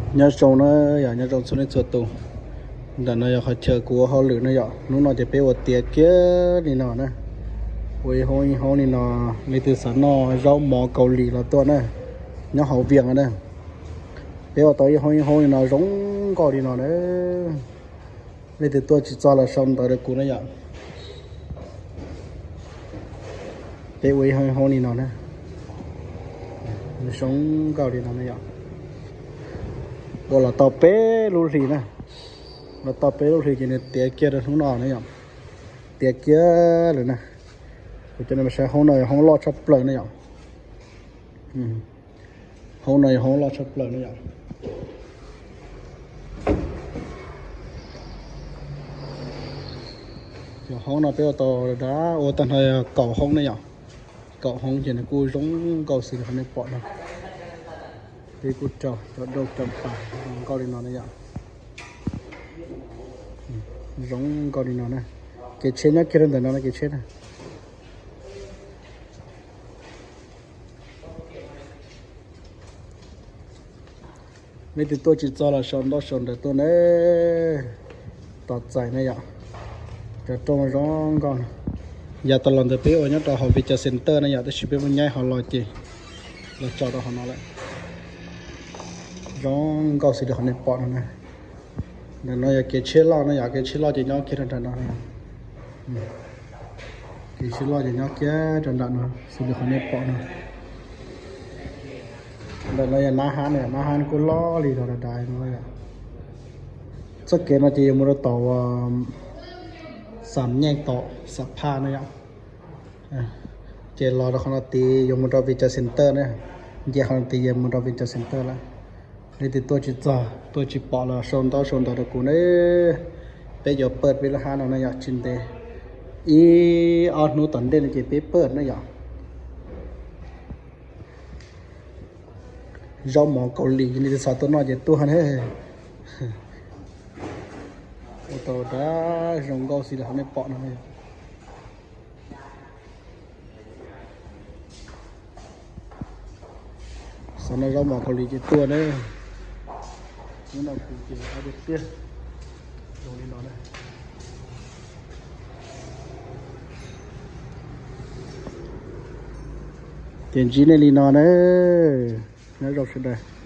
Nyob zoo na yom, nyob zoo txhua leej txhua tus. Ntawm no yog qhov chaw kuv ua hauj lwm na yom. Hnub no ces peb ua tiav kiag li no na, ua ib hoob ib hoob li no. Leej twg xav noj zaub mov Kaus Lim los tuaj na, nyob hauv Vias na. Peb ua tau ib hoob ib hoob li no zoo nkauj li no na. Leej twg tuaj tsis txog los sau ntawv rau kuv na yom. Peb ua ib hoob ib hoob li no na, zoo nkauj li no na yom. Ua los tau peb lub hlis na, los tau peb lub hlis ces nws tiav kiag rau hnub no na yom. Tiav kiag lawm na. Kuv coj nej mus saib hoob no yog hoob loj tshaj plaws na yom. Hoob no yog hoob loj tshaj plaws na yom. Cov hoob no peb ua tau da ua tag nrho kaum hoob na yom. Kaum hoob ces nws kuj zoo nkauj xws li qhov nej pom no. Peb kuj rau cov dau cov pas zoo nkauj li no na yom. Zoo nkauj li no na. Kev tsheb nyob kiag rau ntawm no na, kev tsheb na. Leej twg tuaj tsis txog los sau ntaub sau ntawv tuaj na, tos txais na yom. Cov rooj zoo nkauj no, yav tas los ntawd peb ua nyob rau hauv Vias Center na yom, tab sis peb muab nyaib hauv los ces los tso rau hauv no lawm. Zoo nkauj xws li qhov nej pom no na. Ntawm no yog kev tsheb loj no yom, kev tsheb loj ces nyob kiag rau nram no. Kev tsheb loj ces nyob kiag rau nram no xws li qhov nej pom no. Ntawm no yog nab hab na, nab hab kuj loj li los dav dav no. Txoj kev no ces yuav mus rau tom Xam Nyeej tom Xam Phaj na yom. Ces los rau qhov no tid yuav mus rau Vias Center na. Nce qhov no tid yuav mus rau Vias Center lawm. Leej twg tuaj tsis txog tuaj tsis pom los sau ntaub sau ntawv rau kuv na. Peb yuav pawj peb lub hab no na yom, tsis ntev, ib ob hnub tom ntej no ces peb pawj na yom. Zaub mov Kaus Lim, leej twg xav tuaj noj ces tuaj na. Ua tau da zoo nkauj xws li qhov nej pom no na. Xav noj zaub mov Kaus Lim ces tuaj na. Hnub no kuv ces tiag tiag zoo li no na. Ces ntsib nej li no na. Nyob zoo sawv daws.